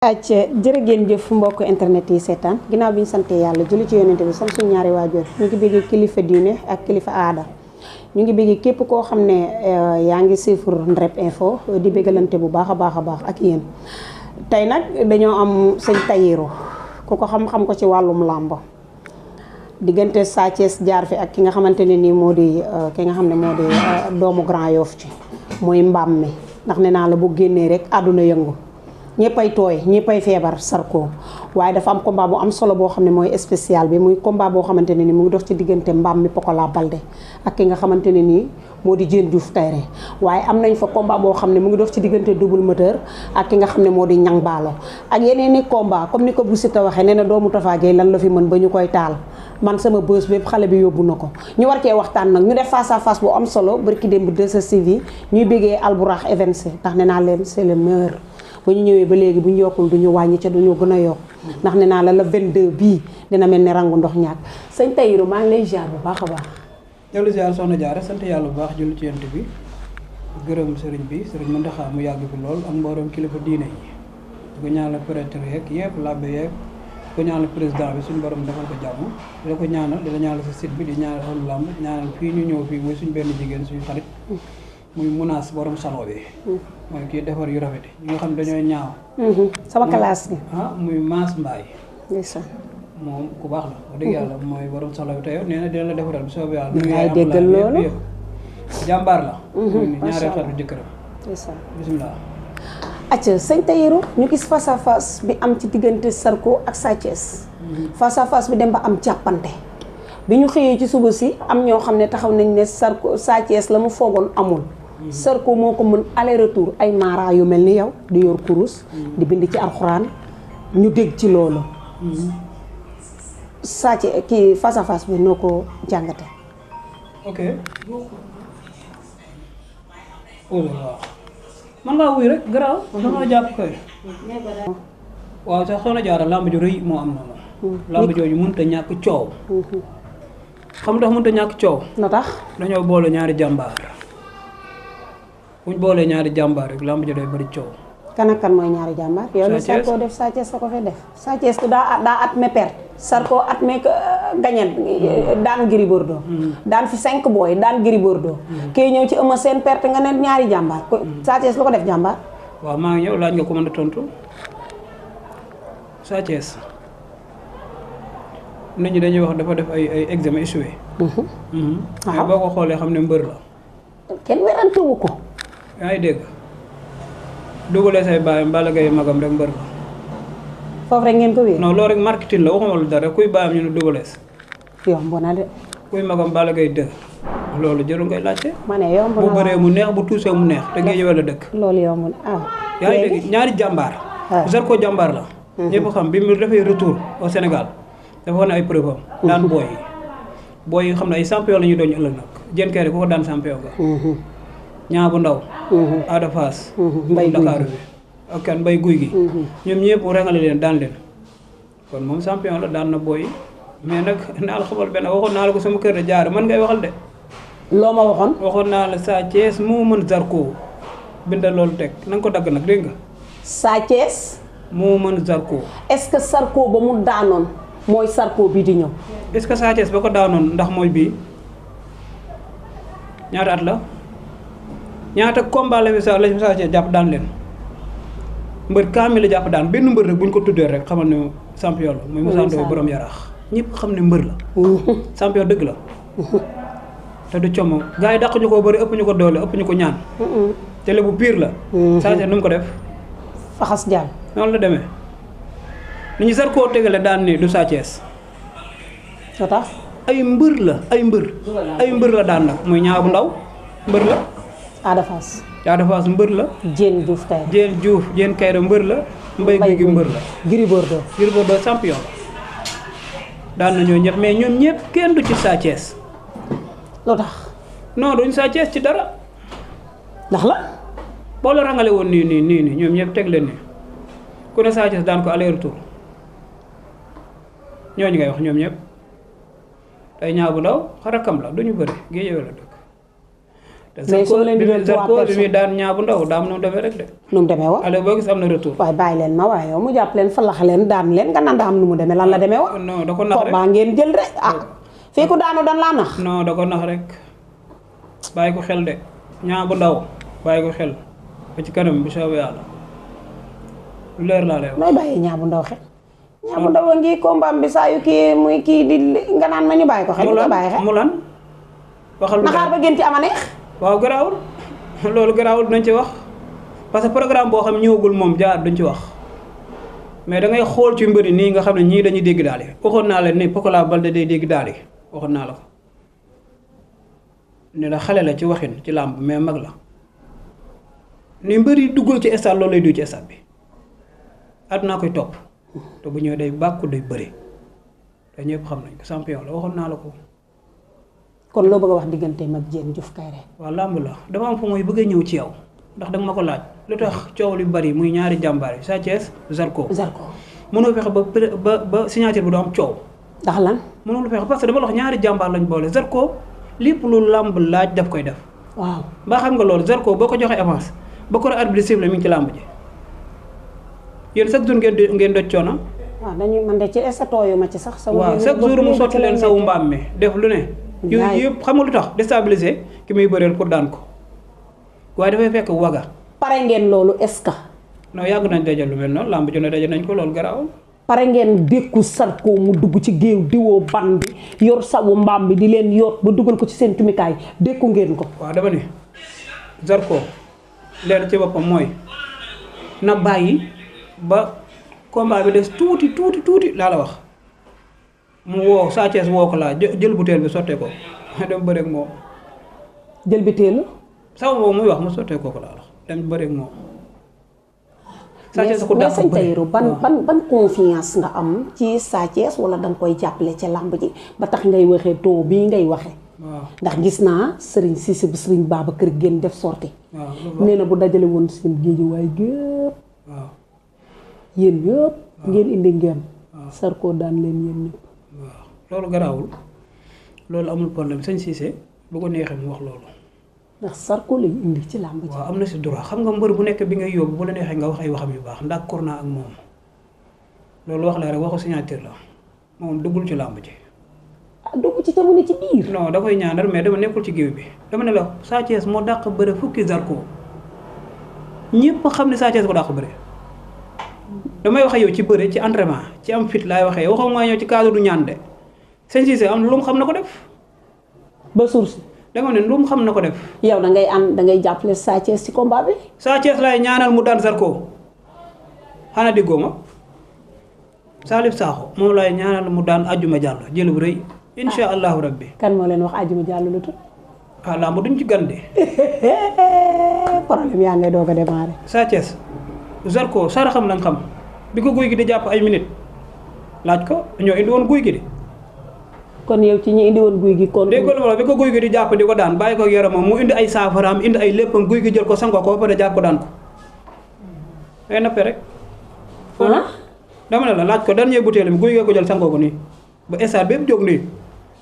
acca jërë ngeen jëf mbokk internet yi seetaan ginnaaw bi ñu sante yàlla julli ci yonente bi sant suñu ñaari waajur ñu ngi bëgg kilifa diine ak kilifa aada ñu ngi bëgg képp koo xam ne yaa ngi suivre Ndrep Info di bëggalante bu baax a baax ak yéen tey nag dañoo am sëñ Tahirou ku ko xam-xam ko ci wàllum làmb diggante Sa Thiès jaar fi ak ki nga xamante ne nii moo di ki nga xam ne moo di doomu Grand Yoff ci mooy mbaam mi ndax ne naa la bu génnee rek àdduna yëngu ñëppay tooy ñëppay feebar Sarko waaye dafa am combat bu am solo boo xam ne mooy spécial bi muy combat boo xamante ne ni mu ngi dox ci diggante mbaam mi Pokola Balde ak ki nga xamante ne nii moo di Diène Diouf Kaïré waaye am nañ fa combat boo xam ne mu ngi dox ci diggante Double Moteur ak ki nga xam ne moo di Niang Ballo ak yeneen i combat comme ni ko bu Siteu waxee nee na doomu Tafa Gueye lan la fi mën ba ñu koy taal man sama bës bépp xale bi yóbbu na ko ñu war cee waxtaan nag ñu def face à face bu am solo barki démb 2STV ñuy béggee Albourakh Events ndax nee naa leen c'est le meilleur ba ñu ñëwee ba léegi bu ñu yokkul du ñu wàññi ca du ñu gën a yokk ndax ne naa la 22 bii dina mel ni rangu ndox ñàkk sëñ Tahirou maa ngi lay ziar bu baax a baax. jërëjëf ziar soxna Diarra sant yàlla bu baax julli ci yent bi gërëm sëriñ bi sëriñ Mountakha mu yàgg fi lool ak mboolem kilifa diine yi di ko ñaanal prêtre yeeg yëpp labbe yeeg di ko ñaanal président bi suñu borom defal ko jàmm di la ko ñaanal di la ñaanal sa site bi di ñaanal xolu làmb ñaanal fii ñu ñëw fii muy suñu benn jigéen suñu xarit muy munaas borom salon bi mooy kii defar yu rafet yi ñi nga xam ne dañooy ñaaw sama classe bi muy Mass Mbaye ndeysaan moom ku baax la wax dëgg yàlla mooy borom salon bi tey nee na dina la defaral bu soobee yàlla ay déggal loolu jàmbaar la ñaareel xatu jëkkëram ndeysaan bismillah acca sëñ Tahirou ñu gis face à face bi am ci diggante Sarko ak Sa Thiès face à face bi dem ba am jàppante bi ñu xëyee ci suba si am ñoo xam ne taxaw nañ ne Sarko Sa Thiès la mu foogoon amul Sarko moo ko mën aller retour ay maara yu mel ni yow di yor kurus di bind ci alxuraan ñu dégg ci loolu Sa Thiès kii face à face bi noo ko jàngate ok waaw man ngaa wuy rek garaaw dama jàpp koy waaw sax soxna Diarra làmb ju rëy moo am noonu làmb jooju mënut a ñàkk coow xam nga tax mënut a ñàkk coow na tax dañoo boole ñaari jàmbaar buñ boolee ñaari jàmbaar rek làmb ji day bëri coow kan ak kan mooy ñaari jàmbaar yow li Sarko def Sa Thiès sa ko fee def Sa Thiès daa at me perte Sarko at me gañet daan Gris Bordeaux daan fi 5 booy daan Gris Bordeaux kii ñëw ci Eumeu Sène perte nga ne ñaari jàmbaar Sa Thiès lu ko def jàmbaar waaw maa ngi ñëw laaj nga ko mën a tontu Sa Thiès nit ñi dañuy wax dafa def ay examen échoué mais boo ko xoolee xam ne mbër la kenn werantewu ko yaa ngi dégg dugalee say baayam Balla Gaye magam rek mbër la foofu rek ngeen ko wéer non loolu rek marketing la waxuma lu dara kuy baayam ñu ne dugalees yomb na de kuy magam Balla Gaye dë loolu jëru ngay laajte ma ne yomb na bu bëree mu neex bu tuusee mu neex te géej wala dëkk loolu yomb na yaa ngi dégg ñaari jàmbaar Sarko jàmbaar la ñëpp xam bi mu defee retour au Sénégal dafa wane ay preuve am daan booy yi xam ne ay champion la ñuy doon ëllëg nag Diène Kaïré ku ko daan champion nga ñaa bu ndaw Ada Fass Mbay Dakar bi ak kan Mbay Guy gi ñoom ñëpp mu rengale leen daan leen kon moom champion la daan na booy mais nag naa la xamal benn waxoon naa la ko sama kër de jaar man ngay waxal de loo ma waxoon naa la Sa Thiès moo mën Sarko bindal loolu teg na nga ko dagg nag dégg nga Sa Thiès moo mën Sarko est-ce que Sarko ba mu daanoon mooy Sarko bii di ñëw est-ce que Sa Thiès ba ko daanoon ndax mooy bii ñaata at la ñaata combat la fi Sa Thiès jàpp daan leen mbër kaamil la jàpp daan benn mbër rek bu ñu ko tuddee rek xamal ne champion la muy Moussa Ndoye borom yaraax ñëpp xam ne mbër la champion dëgg la te du como gars yi dàq ñu ko bëri ëpp ñu ko doole ëpp ñu ko ñaan télé bu pire la Sa Thiès nu mu ko def faxas jàll noonu la demee ni ñu Sarko tegale daan ni du Sa Thiès soo tax ay mbër la daan nag muy ñaa bu ndaw mbër la Ada Fass mbër la Diène Diouf Kaïré Diène Kaïré mbër la Mbay Guy gi mbër la Gris Bordeaux champion la daan na ñoo ñëpp mais ñoom ñëpp kenn du ci Sa Thiès lu tax non duñ Sa Thiès ci dara ndax la boo la rangale woon nii ñoom ñëpp teg leen nii ku ne Sa Thiès daan ko aller retour ñooñu ngay wax ñoom ñëpp tey ñaa bu ndaw xarakam la duñu bëri géej la dëkk mais su ma leen di doon 3 Zarko bi muy personnes daan ñaa bu ndaw daam nu mu demee rek de. nu mu demee wa allez boo gis am na retour. waaye bàyyi leen ma waaye yow mu jàpp leen falax leen daan leen nga naan daa am nu mu demee lan la demee wa non da ko nax rek combat ngeen jël rek fii ku daanu dan laa nax non da ko nax rek bàyyi ko xel de ñaa bu ndaw bàyyi ko xel ba ci kanam bu soobee yàlla lu leer laa lay wax. nooy bàyyee ñaa bu ndaw xel ñaa bu ndaw a ngi combat bi saa yu kii muy kii di nga naan ma ñu bàyyi ko xel ñu ko bàyyi xel mu lan waxal lu naxaar ba gën ci ama neex waaw garaawul loolu garaawul dinañ ci wax parce que programme boo xam ñëwagul moom jaar duñ ci wax mais da ngay xool ci mbëri nii nga xam ne ñii dañuy dégg daal yi waxoon naa leen ni Pokola Baldé day dégg daal yi waxoon naa la ko ne la xale la ci waxin ci làmb mais mag la ni mbëri duggal ci stade loolu lay du ci stade bi àdduna koy topp te bu ñëwee day bàkku day bëri te ñëpp xam nañ ko champion la waxoon naa la ko. kon loo bëgg a wax digganteem ak Diène Diouf Kaïré. waaw làmb la dama am fa mooy bëgg a ñëw ci yow ndax danga ma ko laaj lu tax coow lu bari muy ñaari jàmbaar yi Sa Thiès Zarko. mënoo fexe ba signature bi du am coow. ndax lan. mënoo fexe parce que dama la wax ñaari jàmbaar lañ boole Zarko lépp lu làmb laaj daf koy def. waaw ba xam nga loolu Zarko boo ko joxee avance ba ko arbitre siffle mi ngi ci làmb ji yéen chaque jour ngeen doj coono. waaw dañuy man de ci statut yu ma ci sax. waaw chaque jour mu sotti leen sawu mbaam mi def lu ne. yooyu yëpp xam nga lu tax déstabiliser ki muy bëreel pour daan ko waaye dafay fekk waga. pare ngeen loolu est-ce que. non yàgg nañ dajal lu mel noonu làmb ju ne dajal nañ ko loolu garaawul. pare ngeen dékku Zarko mu dugg ci géew diwoo ban bi yor sawu mbaam bi di leen yoot ba dugal ko ci seen tumikaay dékku ngeen ko. waaw dama ne Zarko leer ci boppam mooy na bàyyi ba combat bi des tuuti laa la wax. mu woo Sa Thiès woo ko laa jël butéel bi sottee ko dem bëreeg moom. jël butéel. saw boobu muy wax mu sottee ko laa wax dem bëreeg moom. Sa Thiès ko dàq bëri ban confiance nga am ci Sa Thiès wala da nga koy jàppale ca làmb ji ba tax ngay waxee ton bii ngay waxee. waaw ndax gis naa Serigne Cissé bu Serigne Babacar génn def sorti. waaw nee na bu dajale woon seen géej waay gépp. waaw yéen yëpp. ngeen indi ngeen. Zarko daan leen yéen ñëpp. waaw loolu garaawul loolu amul problème sëñ Cissé bu ko neexee mu wax loolu. ndax Zarko lañ indi ci làmb ji. waaw am na si droit xam nga mbër bu nekk bi ngay yóbbu bu la neexee nga wax ay waxam yu baax ndax d'accord naa ak moom loolu wax la rek waxu signature la moom duggul ci làmb ji. ah dugg ci te mu ne ci biir. non da koy ñaanal mais dama nekkul ci géew bi dama ne la Sa Thiès moo dàq bëre fukki Zarko ñëpp xam ne Sa Thiès ko dàq bëre. damay wax yow ci bëre ci entraînement ci am fit laay waxee waxoo maa ñëw ci cadre du ñaan de sëñ Cissé am lu mu xam na ko def. ba source. dama ne lu mu xam na ko def. yow da ngay jàppale Sa Thiès ci combat bi. Sa Thiès laay ñaanal mu daan Zarko xanaa déggoo ma Salif Sakho moom laay ñaanal mu daan ajjuma jàll jël bu rëy. incha allahu rabbi. kan moo leen wax ajjuma jàll lu tudd. ah làmb duñ ci gande. problème yaa ngay doog a démarrer. Sa Thiès Zarko sara xam lañ xam bi ko guy gi di jàpp ay minutes laaj ko ñoo indi woon guy gi di. kon yow ci ñi indi woon guy gi kon. dégg nga bi ko guy gi di jàpp di ko daan bàyyi ko yaramam mu indi ay saafaraam indi ay léppam guy gi jël ko sangoo ko ba pare jàpp ko daan ko. day nappe rek. dama ne la laaj ko dernier butéel mi guy gi ko jël sangoo ko nii ba stade bépp jóg nii.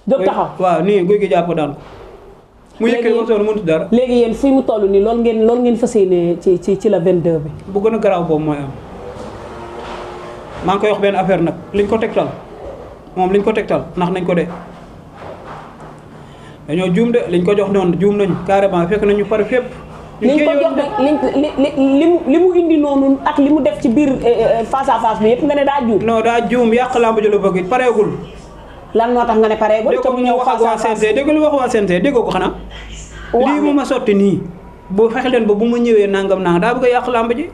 jóg taxaw waaw nii guy gi jàpp ko daan ko. mu yëkkee ko soon mënut dara. léegi yéen fi mu toll nii loolu ngeen fas yéene ci la 22 bi. bu gën a garaaw boobu mooy am maa ngi koy wax benn affaire nag liñ ko tegtal moom liñ ko tegtal ndax nañ ko de dañoo juum de liñ ko jox noonu juum nañ carrément fekk nañu pare fépp. liñ ko jox nag li mu indi noonu ak li mu def ci biir face à face bi yëpp nga ne daa juum. non daa juum yàq lamb ji la bëgg pareegul. lan moo tax nga ne pareegul. dégg ko mu wax ak waa CNG dégg lu wax waa CNG déggoo ko xanaa. lii mu ma sotti nii boo fexe leen ba bu ma ñëwee nangam nangam daa bëgg a yàq lamb ji.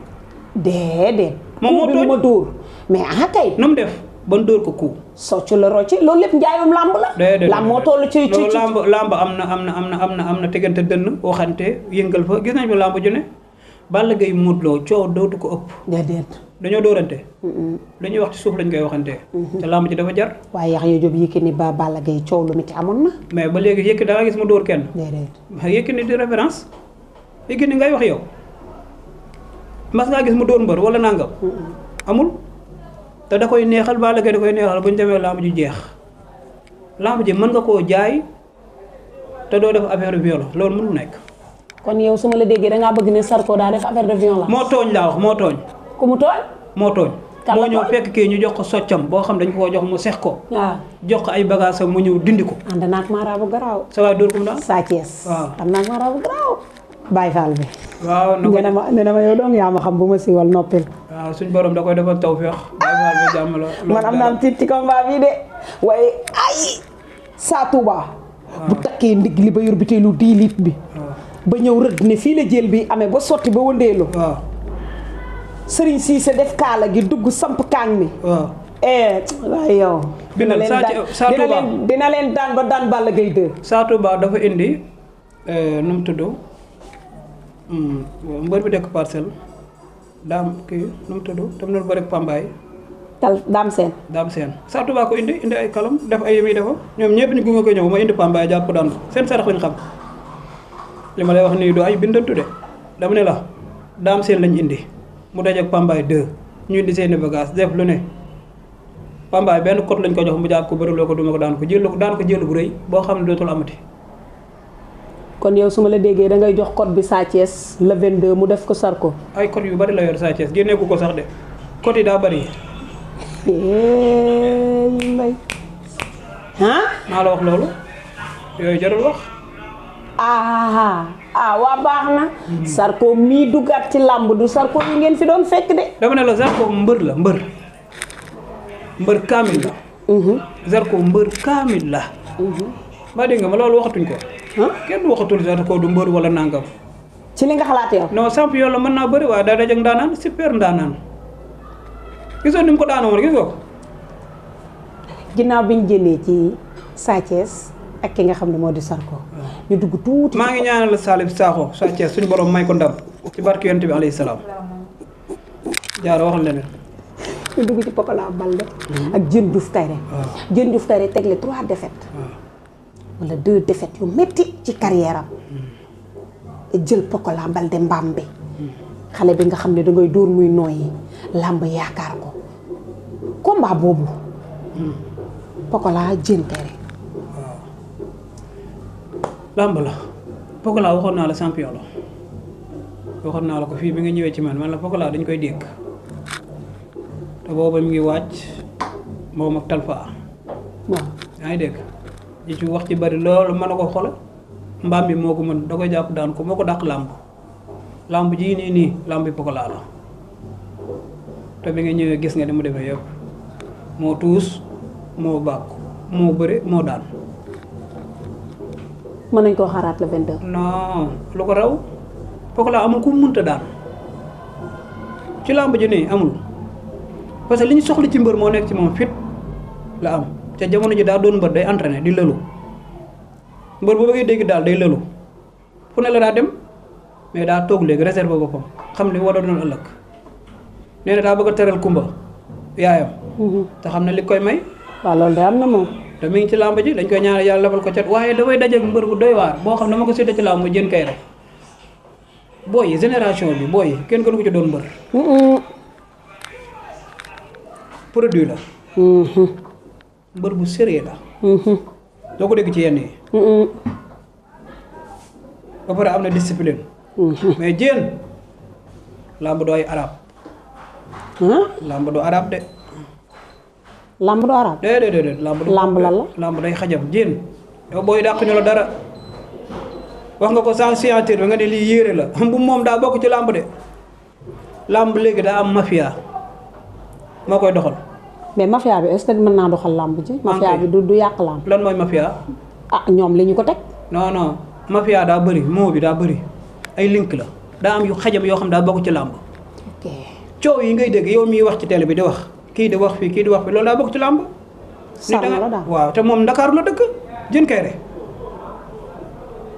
déedéet. moom moo tooñ ma dóor mais ah kay. nu mu def ban dóor ko ku. soccu la rocci loolu lépp njaayum lamb la. déedéet lamb moo toll ci lamb am na tegante dënn waxante yëngal fa gis nañ fa lamb ju ne Balla Gaye Modou Lo coow dootu ko ëpp. déedéet. dañoo dóorante. lu ñuy wax ci suuf lañ koy waxantee. te lamb ji dafa jar. waaye Yaxya Jóob Yékini ba Balla Gaye coow lu metti amoon na. mais ba léegi Yékini da nga gis mu dóor kenn. déedéet. Yékini di référence Yékini ngay wax yow mas ngaa gis mu dóor mbër wala nangam. amul te da koy neexal Balla Gaye da koy neexal bu ñu demee lamb ji jeex lamb ji mën nga koo jaay te doo def affaire viol loolu mënul nekk. kon yow su ma la déggee da ngaa bëgg ne Sarko daa def affaire de violence. moo tooñ laa wax moo tooñ. ku mu tooñ. moo tooñ. kan la moo ñëw tooñ? fekk kii ñu jox ko soccam boo xam dañ ko jox mu sex ko. waaw. jox ko ay bagages am mu ñëw dindi ko. ànd naag maaraabu garaaw. sa waay dóor ko mu daan. Sa Thiès. waaw. am naag maaraabu garaaw. Baye Fall bi. waaw na ko nee na ma yow dong yaa ma xam bu ma siiwal noppil. waaw suñ borom da koy defal tawfeex. Baye Fall bi jàmm la. man am naa am tiit ci combat bii de waaye ay Sa Touba. bu takkee ndig li ba yor biteelu 10 litres bi. ba ñëw rëdd ne fii la jël bi amee ba sotti ba wëndeelu. waaw. Serigne Cissé def kaala gi dugg samp kaang mi. waaw. waaye yow. bindal Sa Touba dina leen daan ba daan Balla Gaye 2. Sa Touba dafa indi nu mu tudd mbër bi dekk parcelle daam kii nu mu tudd tam noonu bëri Pambaay. Daam Seen. Daam Seen Sa Touba ko indi ay kalam def ay yemi defa ñoom ñëpp ñu gunge ko ñëw ma indi Pambaay jàpp daan ko seen sarax lañ xam li ma lay wax nii du ay bindantu de dama ne la Daam Seen lañ indi mu dajeek Pambaay 2 ñu indi seeni bagage def lu ne Pambaay benn code lañ ko jox mu jàpp ko bëriloo ko duma ko daan ko jël bu rëy boo xam ne dootul amati. kon yow su ma la déggee da ngay jox code bi Sa Thiès le 22 mu def ko Sarko. ay code yu bari la yor Sa Thiès génneeku ko sax de code yi daa bari. mbay. maa la wax loolu yooyu jarul wax. waa baax na. Sarko mii duggaat ci làmb du Sarko yi ngeen fi doon fekk de. dama ne la Zarko mbër la mbër kaamil la. Zarko mbër kaamil la. maa dégg nga ma loolu waxatuñ ko. kenn waxatul Zarko du mbër wala nangam. ci li nga xalaat yow. non champion la mën naa bëri waaye daa dajeeg ndaanaan super ndaanaan. gisoo ni mu ko daanoo woon gis nga ko. ginnaaw bi ñu génnee ci Sa Thiès ak ki nga xam ne moo di Sarko. ñu dugg tuuti. maa ngi ñaanal Salif Sakho Sa Thiès suñu borom may ko ndam ci barke yonent bi alayhi salaam. jaara waxal leneen. ñu dugg ci Pokola Balde. ak Diène Diouf Kairé. Diène Diouf Kairé tegle 3 défaites. wala 2 défaites yu métti ci carrière am. jël Pokola Balde mbaam bi. xale bi nga xam ne dangay dóor muy nooyi làmb yaakaar ko combat boobu. Pokola Diène Kairé. làmb la Pokola waxoon naa la champion la waxoon naa la ko fii bi nga ñëwee ci man la Pokola dañ koy dégg te booba mi ngi wàcc moom ak Talfa. waaw yaa ngi dégg di ci wax ci bari loolu mën na ko xool mbaam bi moo ko mën da koy jàpp daan ko moo ko dàq làmb jii nii làmb bi Pokola la te bi nga ñëwee gis nga ni mu demee yëpp moo tuus moo bàkku moo bëre moo daan. mën nañ koo xaaraat le 22. non lu ko raw Pokola amul ku munta daan ci làmb ji nii amul parce que li ñu soxla ci mbër moo nekk ci moom fit la am te jamono ji daa doon mbër day entraîné di lëlu mbër bu bëggee dégg daal day lëlu fu ne la daa dem mais daa toog léegi réserve boppam xam ni war a doon ëllëg nee na daa bëgg a teral kumba yaayam te xam ne li koy may waaw loolu de am na moom. te mi ngi ci làmb ji dañ koy ñaanal yàlla lebal ko cat waaye dafay dajeek mbër bu doy waar boo xam ne dama ko séddee ci làmb mu Diène Kairé booy yi génération bi booy yi kenn gënu ko ci doon mbër. produit la. mbër bu sérieux la. doo ko dégg ci yenn yi. ba pare am na discipline. mais Diène làmb du ay arab. làmb du arab de. làmb du arab. déedéet làmb lan la. làmb day xajam Diène yow booy dàq ñu la dara wax nga ko sans signature bi nga ne lii yéere la bu moom daa bokk ci làmb de làmb léegi daa am mafia moo koy doxal. mais mafia bi est-ce que mën naa doxal làmb ji. mafia bi du yàq làmb. lan mooy mafia. ñoom li ñu ko teg. non mafia daa bëri moo bi daa bëri ay link la daa am yu xajam yoo xam daa bokk ci làmb. ok coow yi ngay dégg yow miy wax ci télé bi di wax kii di wax fii kii di wax fii loolu daa bokk ci làmb. sànq la daal waaw te moom Ndakaaru la dëkk Diène Kairé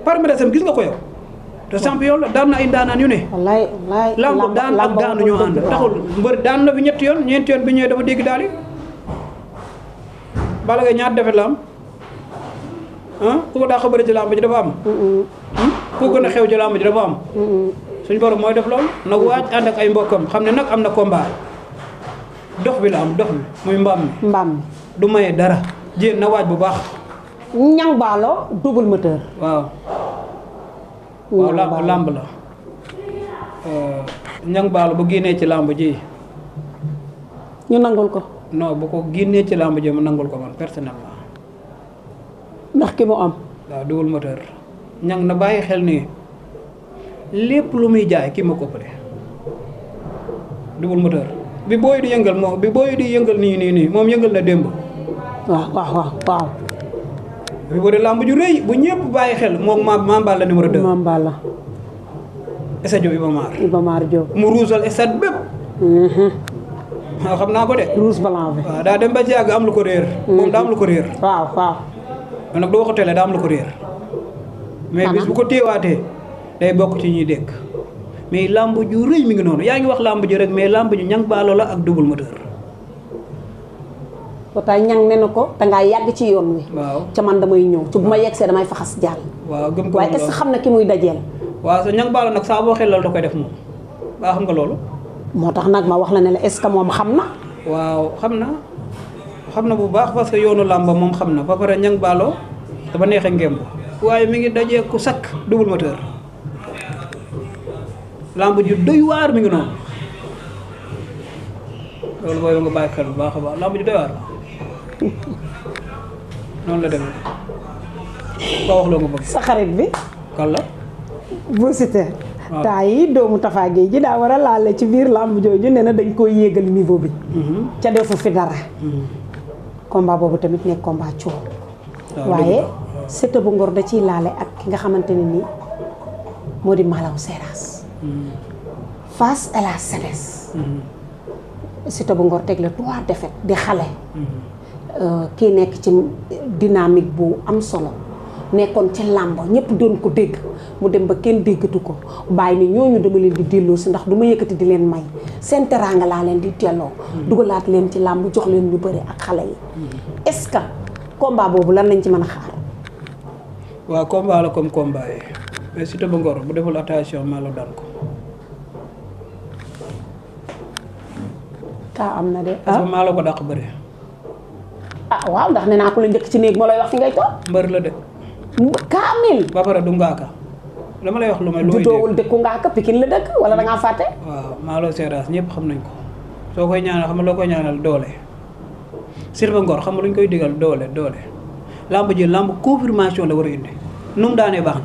palmarès am gis nga ko yow te champion la daan na ay ndaanaan yu ne. wallaay lamb daan ak daanu ñoo ànd taxul mbër daan na fi ñetti yoon ñeenti yoon bi ñëwee dafa dégg daal yi Balla Gaye ñaata defet la am ku ko daa xabari ci lamb ji dafa am ku gën a xew ci lamb ji dafa am suñu borom mooy def loolu nag waaj ànd ak ay mbokkam xam ne nag am na combat dox bi la am dox bi muy mbaam mi du maye dara Diène na waaj bu baax ñang baalo double moteur. waaw waaw làmb la ñang baalo bu génnee ci làmb ji ñu nangul ko non bu ko génnee ci làmb ji mu nangul ko man personnellement ndax ki mu am waaw Double Moteur ñang na bàyyi xel ni lépp lu muy jaay kii ma ko ëppale Double Moteur bi booy di yëngal moom bi booy di yëngal nii moom yëngal na démb waaw bi bëri làmb ju rëy bu ñëpp bàyyi xel moom Mame Balla numéro 2 Mame Balla stade Iba Mar Diop mu ruusal stade bépp waaw xam naa ko de rouge blanc bi waaw daa dem ba ci yàgg am lu ko réer moom daa am lu ko réer waaw man nag doo ko tele daa am lu ko réer mais bis bu ko téewaatee day bokk ci ñuy dégg mais làmb ju rëy mi ngi noonu yaa ngi wax làmb ji rek mais làmb ju ñang baalo la ak Double Moteur pourtant ñang ne na ko dangaa yàgg ci yoon wi waaw ca man damay ñëw ci bu ma yegsee damay faxas jàll waaw gëm ko waaye est-ce que xam na ki muy dajeel waaw sa ñang baalo nag saa boo xelal da koy def moom baa xam nga loolu moo tax nag ma wax la ne la est-ce que moom xam na waaw xam na bu baax parce que yoonu làmba moom xam na ba pare ñang baalo dafa neexe ngemb waaye mi ngi dajee ku sakk Double Moteur làmb ju doy waar mi ngi noonu loolu booy nga bàyyi xel bu baax a baax làmb ju doy waar noonu la demee ba wax loo nga bëgg sa xarit bi kan la Bou Siteu taa yi doomu Tafa Gueye ji daa war a laale ci biir làmb jooju nee na dañ koy yéegal niveau bi ca defu fi dara combat boobu tamit nekk combat coow waaye Siteu bu Ngor da ciy laale ak ki nga xamante ne nii moo di Malaw Seras face à la jeunesse Siteu bu Ngor teg la 3 défaites di xale kii nekk ci dynamique bu am solo nekkoon ci làmb ñëpp doon ko dégg mu dem ba kenn déggatu ko bàyyi ni ñooñu dama leen di delloo si ndax du ma yëkkati di leen may seen teraanga laa leen di delloo dugalaat leen ci làmb jox leen ñu bëri ak xale yi est-ce que combat boobu lan lañ ci mën a xaar waaw combat la comme combat yi mais Siteu bu Ngor bu deful attention Malaw daan ko kaa am na de parce que Malaw ko dàq bëri waaw ndax nee naa ko la njëkk ci néeg moo lay wax fi ngay toog mbër la de kaamil ba pare du ngaaka dama lay wax lu may looy judoowul dëkku ngaaka Pikine la dëkk wala da ngaa fàtte waaw Malaw Seras ñëpp xam nañ ko soo koy ñaanal xam nga loo koy ñaanal doole Siteu bu Ngor xam nga lu ñu koy digal doole làmb ji làmb confirmation la war a indi nu mu daanee baax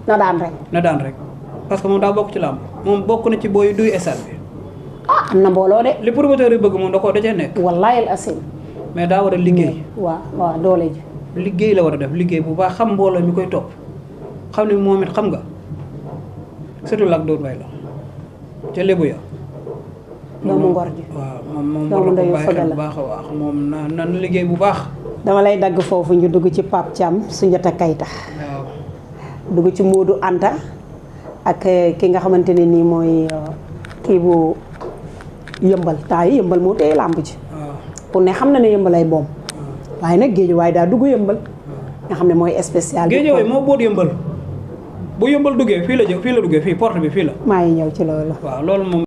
na daan rek parce que moom daa bokk ci làmb moom bokk na ci booy duy stade bi am na mbooloo de li promoteur yi bëgg moom da cee nekk wallahi al asim mais daa war a liggéey waaw doole ji liggéey la war a def liggéey bu baax xam mbooloo mi koy topp xam ne moom it xam nga surtout lak dóor bay la ca lébu ya doomu Ngor ji waaw moom war na ko bàyyi xel bu baax a baax moom na liggéey bu baax dama lay dagg foofu ñu dugg ci Pape Thiam Soundiata Keita waaw dugg ci Modou Anta ak ki nga xamante ne nii mooy kii bu yëmbal temps yi yëmbal moo téye làmb ji pour ne xam na ne yëmbal ay boom waaye nag géej waaye daa dugg yëmbal nga xam ne mooy spécial géej waaye moo boot yëmbal bu yëmbal duggee fii la duggee fii porte bi fii la maa ngi ñëw ci loolu waaw loolu moom